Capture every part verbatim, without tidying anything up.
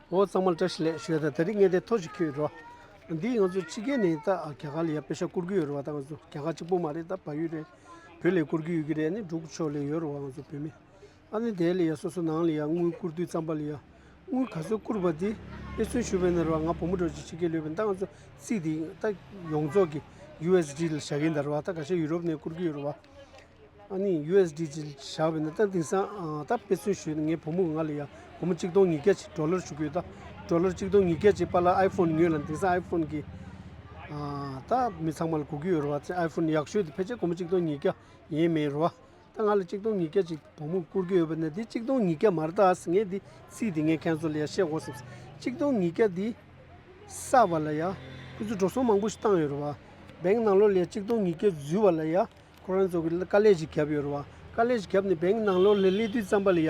འོ་ཚང་མ་ལ་བཀྲ་ཤིས་བདེ་ལེགས་ཞུ་ཡ། ད་དེ་རིང་ངས་དེ་ཐོ་ཞིག་ཁྱེར་ཡོད་རོ། འདི་ང་ཚོ་ཕྱི་རྒྱལ་ནས་ད་རྒྱ་གར་ལ་ཡ་པེ་ཤ་བསྐུར་གི་ཡོད་རེད་བ། ད་ང་ཚོ་རྒྱ་གར་གཅིག་པོ་མ་རེད། ད་བལ་ཡུལ་རེད། བོད་ལ་བསྐུར་གི་ཡོད་ཀྱི་རེད། ནི་འབྲུག་ཕྱོགས་ལ་ཡོད་རེད་བ། ང་ཚོ་བོད་མི། ཨ་ནི་དེ་ལ་ཡ་སོ་སོ་ནང་ལ་ཡ་དངུལ་བསྐུར་དུས་ཙམ་པ་ལ་ཡ། དངུལ་ག་ཚོད་བསྐུར་བ་འདི་དཔེ་མཚོན་ཞུས་པ་ཡིན་ན་རེད་བ། ང་བུ་མོ་འདྲ་ཅིག་ཕྱི་རྒྱལ་ལ་ཡོད་པ་ཡིན། ད་ང་ཚོ་རྩིས་འདི་ད་ཡོངས་རྫོགས་ཀྱི་ཡུ་ཨེས་ཌི་ལ་བཞག་གི་ཡིན་ད་རེད་བ། ད་ཁ་ཤས་ཡུ་རོབ་ནས་བསྐུར་གི་ཡོད་རེད་བ། ཨ་ནི་ཡུ་ཨེས་ཌི་ཅིག་བཞག་པ་ཡིན་ན། ད་དེང་སང་ཨ་ད་དཔེ་མཚོན་ཞུས་ན་ངའི་བུ་མོ་ང་ལ་ཡ་སྒོར་མོ་གཅིག་སྟོང་ཉིས་བརྒྱ་ཅིག་ཌོ་ལར་ཞུ་གི་ཡོད། ད་ཌོ་ལར་གཅིག་སྟོང་ཉིས་བརྒྱ་ཅིག་པཱ་ལགས་ཨའི་ཕོན་ཉོས་ལ། དེང་སང་ཨའི་ཕོན་གྱི་ཨ་ད་མི་ཚང་མ་ལ་དགོས་ཀྱི་ཡོད་རེད་བ། ཨའི་ཕོན་ཡག་ཤོས་དེ་ཕལ་ཆེར་སྒོར་མོ་གཅིག་སྟོང་ཉིས་བརྒྱ་ཡིན་མིན་རེད་བ། ད་ང་ལ་གཅིག་སྟོང་ཉིས་བརྒྱ་ཅིག་བུ་མོ་བསྐུར་གྱི་ཡོད་པ་ན། དེ་གཅིག་སྟོང་ཉིས་བརྒྱ་མ་རེད། ད་ངས་འདི་རྩིས་འདི་ངས་ཁྱེད་ཚོ་ལ་ཡ་བཤད་དགོས་བསམས། གཅིག་སྟོང་ཉིས་བརྒྱ་འདི་བསགས་པ་ལ་ཡ་ཁོ་ཚོས་འགྲོ་སོང་མང་པོ་ཞིག་བཏང་ཡོད་རེད་བ། བེང་ནང་ལོགས་ལ་ཡ་གཅིག་སྟོང་ཉིས་བརྒྱ་འཛུལ་བ་ལ་ཡ། ཁོ་རང་ཚོ་གི་དཀའ་ལས་ཅིག་བརྒྱབ་ཡོད་རེད་བ། དཀའ་ལས་ཅིག་བརྒྱབ་ནས་བེང་ནང་ལོགས་ལ་སླེབས་དུས་ཙམ་པ་ལ་ཡ་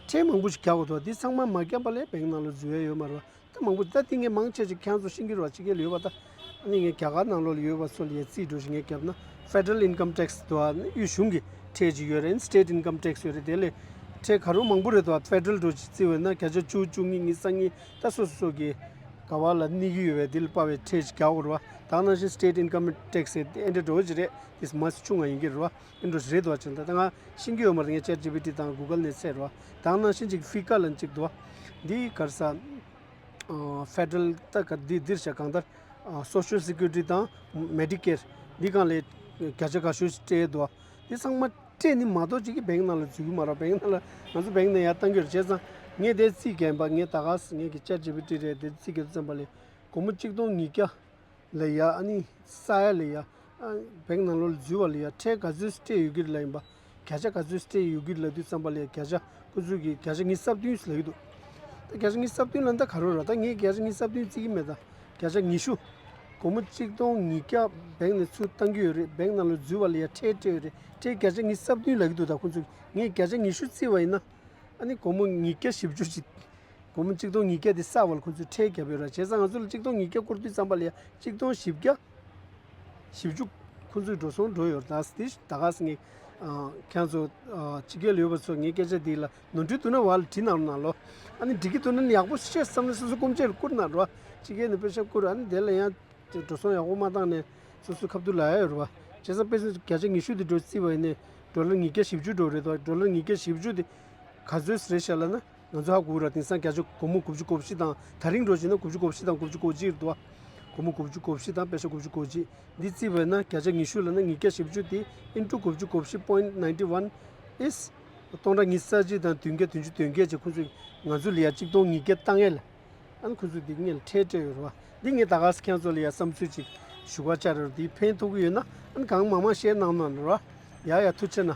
ཁྲལ་མང་པོ་ཞིག་རྒྱག་དགོས་འདུག། འདི་ཚང་མ་མ་བརྒྱབ་པ་ལ་བེང་ནང་ལོགས་འཛུལ་ཡ་ཡོད་མ་རེད་བ། ད་མང་པོ་ད་འདི་ངས་མང་ཆེ་ཅིག་ཁྱེད་ཚོ་ཤེས་ཀྱི་རེད་བ། ཕྱི་རྒྱལ་ལ་ཡོད་པ། ད་ཨ་ནི་ངས་རྒྱ་གར་ནང་ལོགས་ལ་ཡོད་པ་ཚོ་ལ་ཡ་རྩིས་འགྲོ་ཞིག་ངས་བརྒྱབ་ན། ཕེ་ཌ་རལ་ཨིན་ཀམ་ཊེག་སི་འདུག་ཨ། དབུས་གཞུང་གི་ཁྲལ་ཅིག་ཡོད་རེད། སི་ཊེ་ཊི་ཨིན་ཀམ་ཊེག་སི་ཡོད་རེད། དེ་ལས་ཁྲལ་ག་རུ་མང་པོ་རེད་འདུག་ཨ། ཕེ་ཌ་རལ་འགྲོ་ཅིག་བརྩི་བས་ན་བརྒྱ་ཆ་བཅུ། བཅུ་གཉིས། ཉི་ཤུ་རྩ་གཉིས། ད་སོ་སོ་སོ་གི་ག་བ་ལ་གནས་ཀྱི་ཡོད་པས་དེ་ལ་དཔག་པའི་ཁྲལ་ཅིག་རྒྱག་དགོས་རེད་བ། ད་ནང་བཞིན་སི་ཊེ་ཊི་ཨིན་ཀམ་ཊེག་སི་དེ་ཨེ་འདྲ་འགྲོ་གི་རེད། དེ་མ་སི་ཆུང་བ་ཡིན་གྱི་རེད་བ། ཨེ་འགྲོ་རེད་འདུག་བ། ཅིག་ད་ད་ང་ཤེས་ཀྱི་ཡོད་མ་རེད། ངས་ཅེཊ་ཇི་པི་ཊི་དང་གུ་གལ་ནས་བཙལ་རེད་བ། ད་ནང་བཞིན་ཅིག་ཧྥི་ཀ་ལ་ཅིག་འདུག་བ། འདི་ག་རེ་ཟ། ཕེ་ཌ་རལ་ད་ག་འདི་འདིར་བྱ་གང་ལྟར་སོ་ཤལ་སི་ཀུ་རི་ཊི་དང་མེ་ཌི་ཀེར་འདི་སྒང་ལ་བརྒྱ་ཆ་ག་ཤོས་ཤིག་སྤྲད་འདུག་བ། འདི་ཚང་མ་སྤྲད་ནི་མ་གཏོགས་ཅིག་གི་བེང་ནང་ལ་འཛུལ་གི་མ་རེད། བེང་ནང་ལ་ང་ཚོ་བེང་ནང་ཡར་བཏང་གི་རེད། བྱས་ཙང་ངས་དེ་རྩིས་རྒྱག་པ། ངས་ད་ག་ས་ངས་ཀྱི་ཅེཊ་ཇི་པི་ཊི་རེད། དེ་རྩིས་རྒྱག་དུས་ཙམ་པ་ལ་སྒོར་མོ་གཅིག་སྟོང་ཉིས་བརྒྱ་ལ་ཡ་ཨ་ནི་ས་ཡ་ལ་ཡ་ཨ་བེང་ནང་ལོགས་ལ་འཛུལ་བ་ལ་ཡ་ཁྲལ་ག་ཚོད་སྤྲད་ཡོད་ཀྱི་རེད་ལབ་ཡིན་པ། བརྒྱ་ཆ་ག་ཚོད་སྤྲད་ཡོད་ཀྱི་རེད་ལབ་དུས་ཙམ་པ་ལ་ཡ་བརྒྱ་ཆ་ཁོ་ཚོས་ཀྱི་བརྒྱ་ཆ་ཉི་ཤུ་རྩ་བདུན་ལབ་ཀྱི་འདུག། ད་བརྒྱ་ཆ་ཉི་ཤུ་རྩ་བདུན་ལབ་ན་ད་ག་རེ་རེད། ད་ངས་བརྒྱ་ཆ་ཉི་ཤུ་རྩ་བདུན་བརྩི་གི་མེད། ད་བརྒྱ་ཆ་ཉི་ཤུ། སྒོར་མོ་གཅིག་སྟོང་ཉིས་བརྒྱ་བེང་ནས་ཚུར་བཏང་གི་ཡོད་རེད། བེང་ནང་ལ་འཛུལ་བ་ལ་ཡ་ཁྲལ་སྤྲད་ཡོད་རེད། ཁྲལ་བརྒྱ་ཆ་ཉི་ཤུ་རྩ་བདུན་ལབ་ཀྱི་འདུག། ད་ཁོ་ཚོས་ངས་བརྒྱ་ཆ་ཉི་ཤུ་བརྩིས་པ་ཡིན་ན་ཨ་ནི་སྒོར་མོ་ཉིས་བརྒྱ་བཞི་བཅུ་ཅིག། སྒོར་མོ་གཅིག་སྟོང་ཉིས་བརྒྱ་དེ་བསགས་པ་ལ་ཁོ་ཚོས་ཁྲལ་བརྒྱབ་ཡོད་རེད། བྱས་ཙང་ང་ཚོ་ལ་གཅིག་སྟོང་ཉིས་བརྒྱ་བསྐུར་དུས་ཙམ་པ་ལ་ཡ་གཅིག་སྟོང་བཞི་བརྒྱ་བཞི་བཅུ་ཁོ་ཚོའི་འགྲོ་སོང་འགྲོ་ཡོད་རེད། ད་དེ་ད་ག་ས་ངས་ཨ་ཁྱེད་ཚོ་ཨ་ཕྱི་རྒྱལ་ལ་ཡོད་པ་ཚོ་ངའི་སྐད་ཆ་འདི་ལ་ནོར་འཁྲུལ་འདུག་ན་བ་ལ་བྲིས་གནང་རོགས་གནང་ལོ། ཨ་ནི་འགྲིག་གི་འདུག་ན་ནི་ཡག་པོ་བཤད་བསམ་ནས་སོ་སོ་སྐུ་མཆེད་ལ་བསྐུར་གནང་རོགས། ཕྱི་རྒྱལ་ནས་པེ་ཤ་བསྐུར། ཨ་ནི་དེ་ལ་ཡང་འགྲོ་སོང་ཡག་པོ་མ་བཏང་ནས་སོ་སོའི་ཁ་ཐུག་ལ་ཡ་ཡོད་རེད་བ། བྱས་ཙང་དཔེ་མཚོན་བརྒྱ་ཆ་ཉི་ཤུ་དེ་འགྲོ་བརྩིས་པ་ཡིན་ནའི་ཌོ་ལར་ཉིས་བརྒྱ་བཞི་བཅུ་འགྲོ་རེད་དོ། ཌོ་ལར་ཉིས་བརྒྱ་བཞི་བཅུ་དེ་ག་ཚོད་རེད་ཤག་ལབ་ན། ང་ཚོ་ཧ་གོ་ར། དེང་སང་བརྒྱ་ཆ་སྒོར་མོ་དགུ་བཅུ་གོ་བཞི་དང་། ད་རིང་འགྲོ་བྱས་ན་དགུ་བཅུ་གོ་བཞི་དང་དགུ་བཅུ་གོ་གཅིག་རེད་དོ། སྒོར་མོ་དགུ་བཅུ་གོ་བཞི་དང་པེ་ཤ་དགུ་བཅུ་གོ་གཅིག། འདི་བརྩིས་པ་ན་བརྒྱ་ཆ་ཉི་ཤུ་ལབ་ན་ཉིས་བརྒྱ་བཞི་བཅུ་དེ་into དགུ་བཅུ་གོ་བཞི་point ninety one is སྟོང་ཕྲག་ཉི་ཤུ་རྩ་གཅིག་དང་བདུན་བརྒྱ་བདུན་ཅུ་དོན་བརྒྱད་ཅེས་ཁོ་ཚོས་ང་ཚོ་ལ་ཡ་གཅིག་སྟོང་ཉིས་བརྒྱ་བཏང་ཡས་ལ། ཨ་ནི་ཁོ་ཚོས་འདི་སྔོན་ལ་ཁྲལ་སྤྲད་ཡོད་རེད་བ། འདི་ངས་ད་ག་ས་ཁྱེད་ཚོ་ལ་ཡ་བསམ་ཚུལ་ཅིག་ཞུ་བ་བཅར་རེད། འདི་ཕན་ཐོགས་ཀྱི་ཡོད་ན་ཨ་ནི་གང་མང་མང་ཤེར་གནང་གནང་རོགས། ཡ་ཡ་ཐུགས་རྗེ་གནང་།